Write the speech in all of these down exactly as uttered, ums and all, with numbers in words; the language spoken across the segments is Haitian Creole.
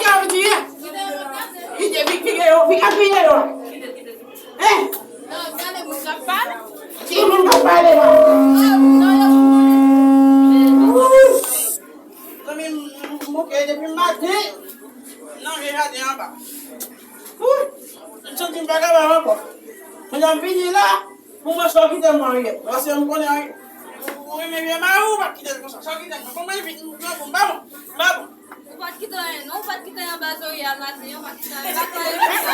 ki ap tiye. Kite, kite, kite yo, kite yo. Hein? Ki moun k ap pale la? Zanmi m, m bouke depi maten. Nan vye jaden anba. Wouy! M santi m pa kapab ankò. Mwen ap vini la pou mwen sò kite m anyen. Paske m konnen anyen. Ou renmen vye mari ou pa kite l konsa. Sò kite m. Bon, mwen vin, m pa bon. M pa bon. Ou pa t kite anyen, non, ou pa t kite anyen anba zòrye a maten, ou pa t kite anyen, pa t anyen, pa t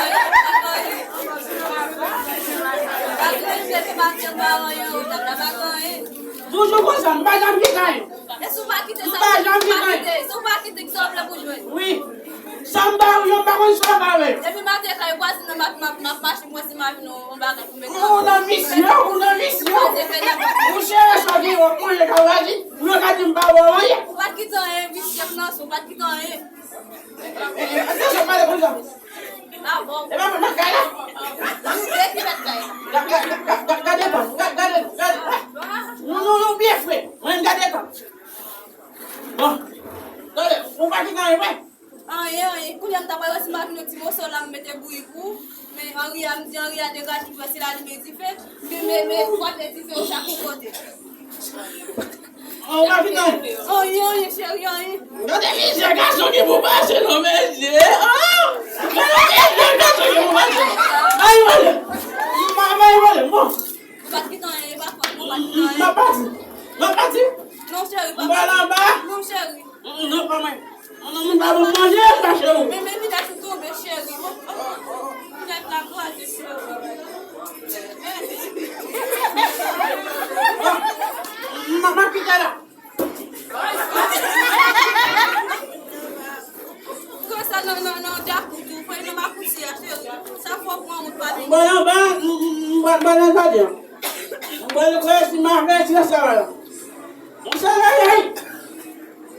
anyen, pa t anyen. Toujou konsa, m pa janm kite anyen. E si w pa kite sa, m pa janm kite anyen. Si w pa kite, kisa w vle pou jwenn? Wi. Sa m ba ou yo, m pa konn sa w ba yo. Depi maten, kay vwazin nan, m ap, m ap, m ap mache, mwen si m ap vin yon bagay pou mete. Ou nan misyon, ou nan misyon. Ou chèche sa gen yon manje ka vwazin, ou yo ka di m pa ba w anyen. Ou pa t kite anyen, misye nan, ou pa t kite anyen. Atansyon, pale konsa. E pa mwen nan kay la. Gade tan, gade, gade. Nou, nou, nou byen fre. Mwen gade tan. Bon. Gade, ou pa kite anyen vre? Anyen, anyen. Kounye a m ta pral wè si m ap vin yon ti moso la, m mete bouyi pou ou. Men Anri a, m di Anri a degaje, m wè se la li mete dife. Men, men, men, ou pa te dife, ou chak yon kote. Anyen, anyen, cheri, anyen. Gade mizè gason gen pou pase non, mesye. Ah! Gade mizè gason gen pou pase. Ay, mwen. Mwen, mwen, mwen, bon. Ou pa t kite anyen, pa fòt, ou pa t kite anyen. M ap pati. M ap pati. Non, cheri, pa pati. M pral anba. Non, cheri. Non, pa mwen. Non, non, moun pa bon manje, pa cheri. Men, men, men, men, tonbe, cheri. Tèt la kraze, cheri. M ap kite la. Konsa nan, nan, nan djakout ou, fè nan makouti a, cheri. Sa fò pran ou pa vini. Mwen anba, m, m, m, mwen, mwen nan jaden an. Mwen, mwen, si m avèti nan sa la. Monchè, lè, lè,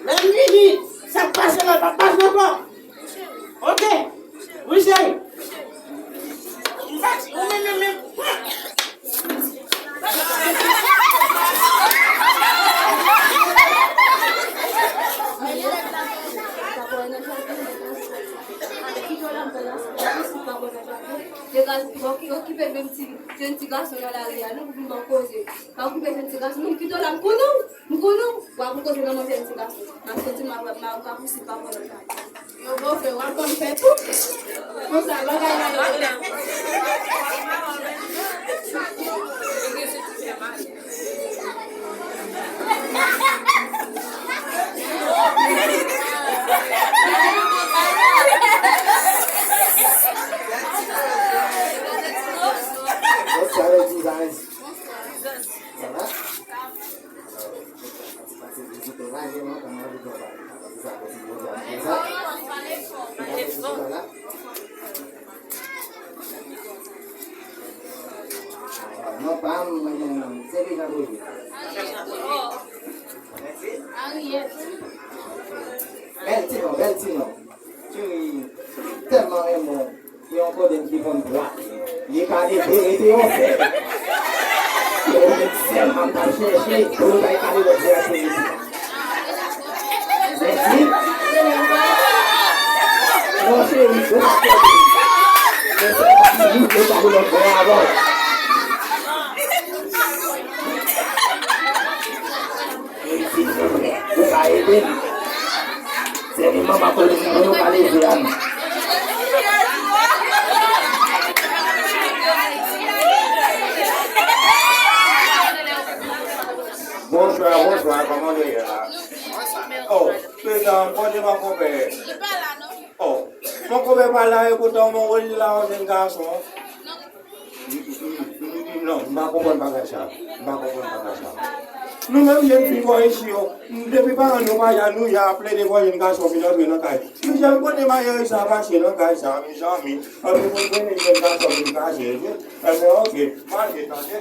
lè m vini, sa k pase la, pa pase ankò. Ok. Wi, cheri. M pati, ou menm, menm, menm. Degaje, okipe menm ti, jèn ti gason nan lari a, non, pou vin ban koze. Pa okipe jèn ti gason, non, m kite w la, m konnen w, m konnen w. W ap koze nan manzè jèn ti gason. M ap soti, m ap, m ap rapousib pa konnen sa. Yo, bon, fè, w ap konn fè tou. Konsa, bagay la, yo. What's up, you guys? Ça va? Non pa m, mwen, se li Jean Roger. Mèsi. Bèl ti non, bèl ti non. Cheri, tèlman renmen w. Se yon kodenn ki konn dwat. Li ka leve, rete yon sèl. Yo, men sèlman m t ap chèche pou l bay kale lòt vè a pou li. Mèsi. Non, cheri, ou pa konnen. Men sèlman si ou pa lòt vè a, bon. Silvouplè, ou ka ede m? Se li manman kolonèl nou ka leve a nou. Bonswa, bonswa, kòman nou ye la? Oh, prezan, pote mwen konpè. Oh, mwen konpè pa la, e poutan mwen wè li la, yon jenn gason. Non, m pa konprann bagay sa. M pa konprann bagay sa. Nou menm jèn fi bò isi yo, depi paran nou pa ya, nou ya ap plede vòlè yon gason vin antre nan kay. Michel, kote malere sa pase nan kay sa, mezanmi? Antre pou vini jèn gason vin pase, wi. Enben, oke, mache, tande.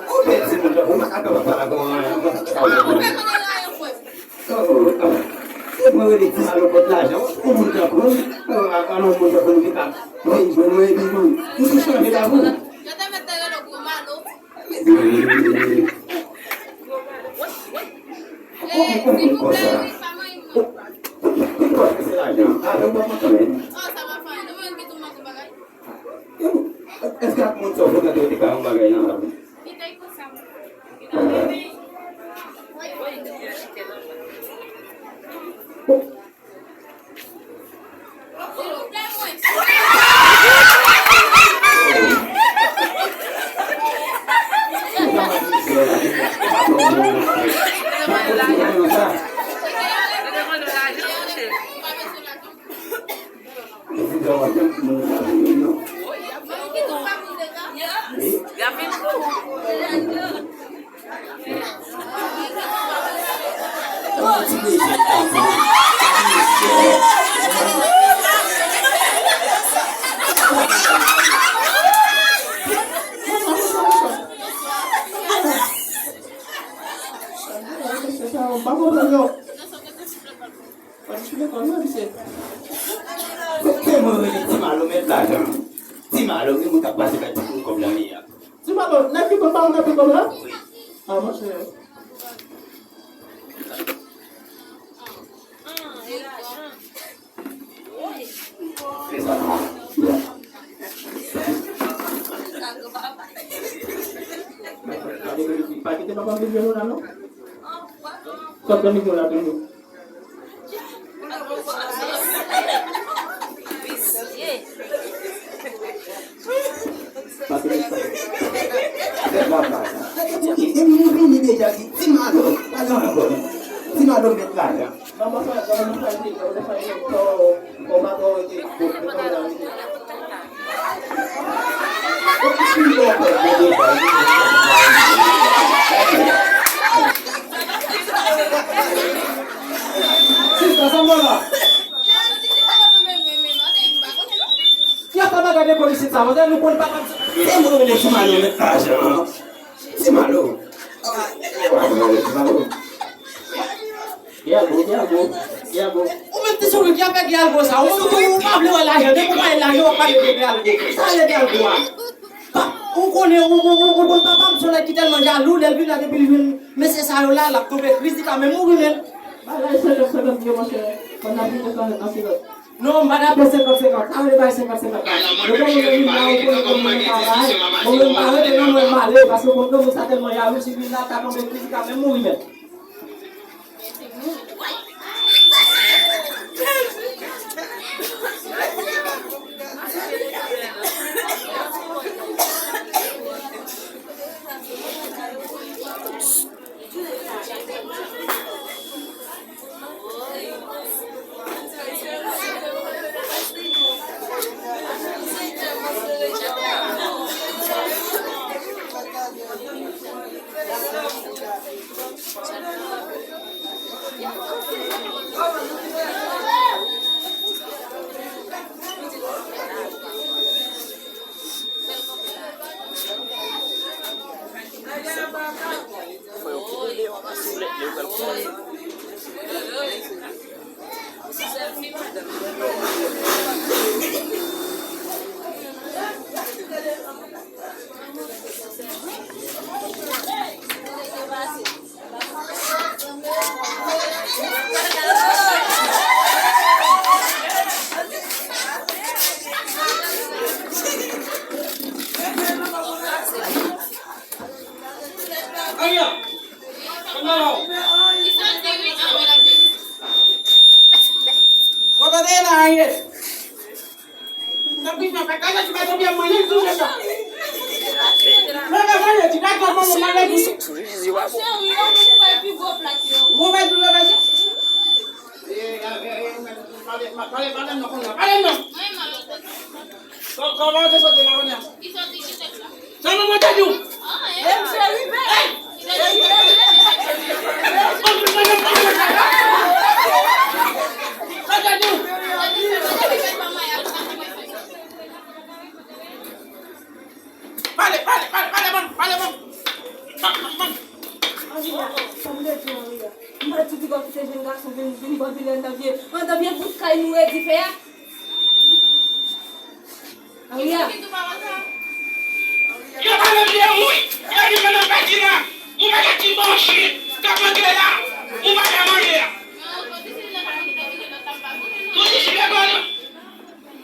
Ou pèdi moun, ou pa ka pale avè mwen. Oh, oh. Se mwen rele ti malopòt lajan. Yon moun tankou m, oh, alon moun tankou m ki ka vin jwenn mwen epi nou, nou tou chanje la pou. Yo te mèt te rele w gwo malo. Silvouplè, wi, pa manyen moun. Poukisa se lajan? Avè w pa kontan menm. Oh, sa pa fè anyen. Nou menm ki tou manke bagay. Èske ak moun sa w frekante yo te ka yon bagay nan lavi? Li te konsa. Pa di sou lekòl, wi, misye. Se mwen rele Ti Malo, mèt lajan. Ti Malo, gen moun k ap pase bay ti moun kòb la, li a. Ti Malo, nèg ki konn ba ou nèg ki kòb la? Wi. Ah, monchè. Se sa. Pa kite papa m vin jwenn ou la, non. Sòt nan mikwo la toujou. Ti Malo, pa gen ankò non. Ti Malo mèt lajan. Sista, sa m wè la? Y ap fè bagay de polis sa, mwen, nou konn pa konn sa. Se mwen rele Ti Malo, mèt lajan. Ti Malo. Ti Malo, Ti Malo. Gèlgo, gèlgo, gèlgo. Ou menm ti sourit ki ap fè gèlgo sa. Ou menm ou pa vle wè lajan, depi ou pa wè lajan, w ap pale de gèlgo. Sa rele gèlgo a. Pa, ou konnen, ou, ou, ou, ou konn papa m se yon nèg ki tèlman jalou, lè l vin la, depi l jwenn mesye sa yo la, l ap tonbe kriz, li ka menm mouri menm. Bagay senkant senkant vre, monchè. Pandan pi kontan nan silans. Non, m pa dakò senkant senkant. Sa vle bay senkant senkant la. Yo konn mwen vin la, yo konn mwen travay. Bon, mwen pa rete nan mwen m ale, paske konn granmoun sa tèlman jalou, si vin la, ta tonbe kriz, li ka menm mouri menm. Kòman se soti la kounye a? Sa manman te di w? Hey! Sa te di w? Pale, pale, pale, pale, manm, pale, manm. Manm, manm, manm. Maria, sa m te di w, Maria. M pa t di w ki se jèn gason vin, vin bò vilèn nan vye, andan vye bout kay nou redi fè a. Maria. Yo pa menm vye wi. Yo di mwen nan pèdi la. Ou pa ka ti bon chit. K ap antre la. Ou pa ka manje a. Kondisyon lekòl.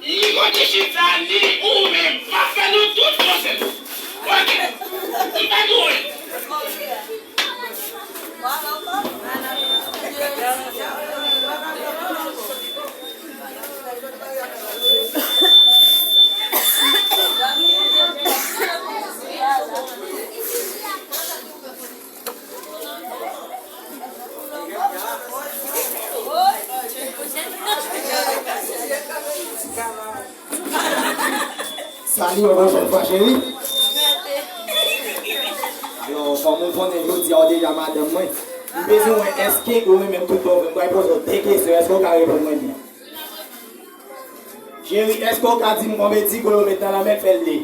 Ni kondisyon sa, ni ou menm. M ap fè nou tout konsèy. Ok. M pa nou wè. Sali ankò yon fwa, cheri. Alò, kòm ou konnen, jodi a ou deja madanm mwen. M bezwen wè èske ou renmen m tout bon vre. M pral poze w de kesyon, èske ou ka reponn mwen byen? Cheri, èske ou ka di m konbyen diko yo met nan lanmè k fè l de?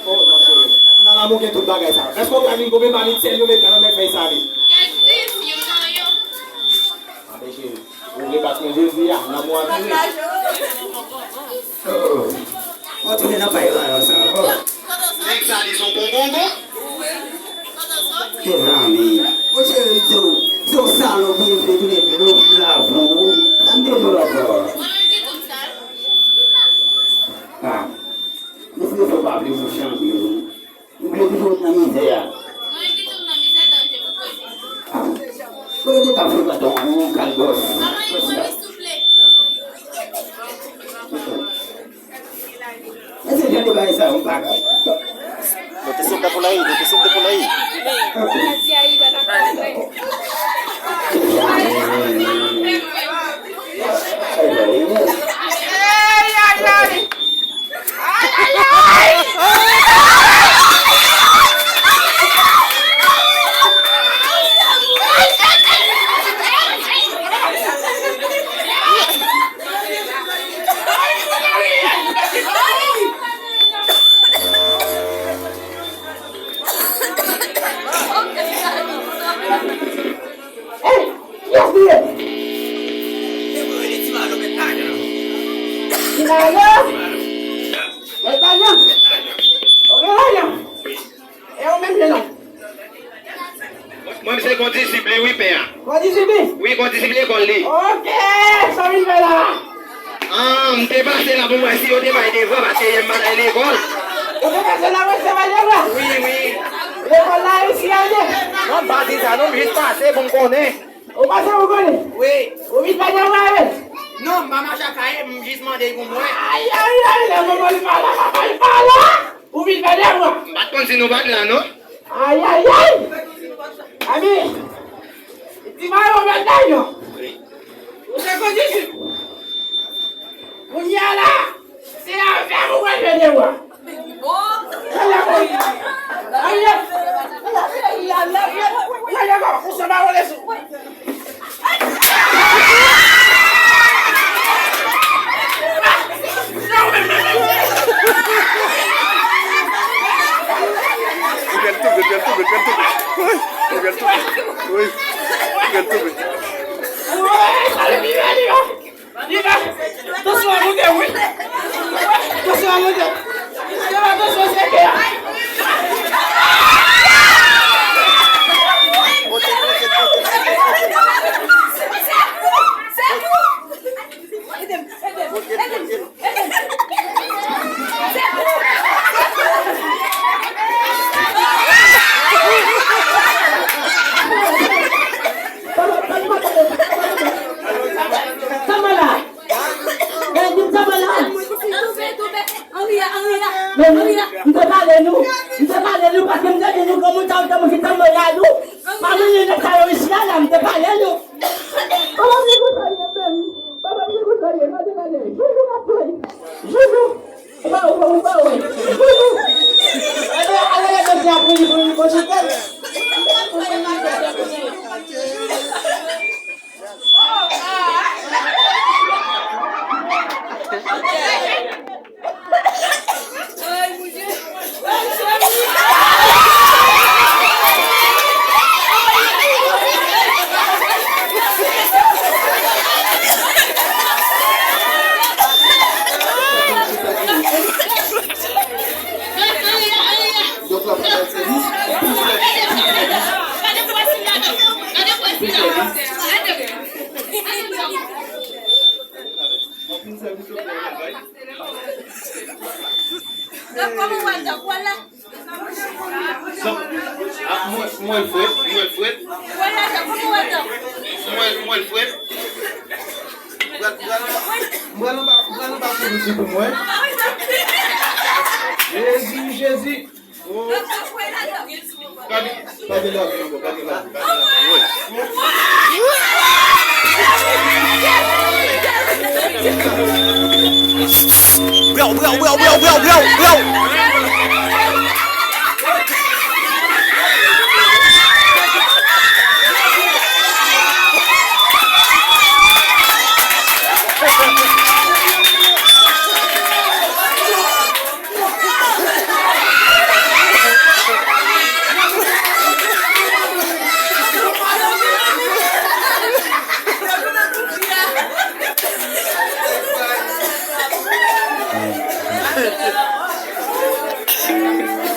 Oh, non, cheri. Nan lanmou gen tout bagay sa yo. Èske ou ka di m konbyen mamit sèl yo met nan lanmè k fè l sale? Anben, cheri, ou vle bat mwen jodi a, lanmou a vire. Oh, oh. Mwen tounen nan pay rayon sa ankò. Nèg sa li son bon bonbon. Mezanmi, monchè, se yon, se yon salòp ou ye, vle tounen dlo pou m la pou ou. Sa m te di w ankò. Ah, mesye, fò pa vle mouche anpil. Nou vle toujou ret nan mizè a. Mwen ki tou nan mizè danje pou koze. Ah. Mwen te ka fè baton yon kalbòs. Mwen mwen li souple. Mwen se jan de bagay sa yo m pa ka. Mete sèl de pou layi, mete sèl de pou layi. Ay, ay, ay. Hey! Kiyès li ye? Se mwen rele Ti Malo, mèt lajan. Ti Malo? Mèt lajan? Ou gen lajan? E ou menm, jennonm? Mwen, se kondisip li, wi, pè a. Kondisip li? Wi, kondisip lekòl li. Oke, sa w vin fè la? Ah, m te pase la pou m wè si yo te bay devan, paske yè m pa t al lekòl. Ou te pase la pou w te bay devan? Wi, wi. Lekòl la isi a ye? Non, m pa di sa, non, m jis pase pou m konnen. Ou pase pou konnen? Wi. Ou vin pa janm wè? Non, m pa mache ak Kaye, m jis mande pou m wè. Ay, ay, ay, lè mwen li pa la, papa li pa la. Ou vin fè de mwa. M pa t konn si nou pa t la, non. Ay, ay, ay. Ami, di mwen yo mèt la, non. Wi. Ou se kondisyon. Kounye a la, se avè m ou pral fè devwa. Wi. Gad tonbe. Tansyon an monte, wi. Tansyon an monte. Se pa tansyon, se kè a. Sa malad. Men di m sa malad. Anri a, Anri a, Anri a. M te pale nou. M te pale nou paske m te di nou granmoun sa yo te mouche tann mwen jalou. Pa menm nèg sa yo isi a la, m te pale nou. Papa, se konsa ye menm. Papa, se konsa ye. Gade, gade. Joujou ap pran. Joujou. Ou pa wè, ou pa wè. Joujou. Gade, ale, gade, se apre li pran yon konjitèl. Donk la, fè sèvis. Donk, kòman w wè l, Tank, w wè l la? Donk, a, mwen, mwen l frèt, mwen l frèt. W wè l la, Tank, kòman w wè l, Tank? Mwen, mwen l frèt. Pral, pral anba, pral anba, pral anba kouvèti pou mwen. Jezi, Jezi. Oh. Gade, pa gen lavi ankò, pa gen lavi, pa gen lavi. Bro, bro, bro, bro, bro, bro, bro.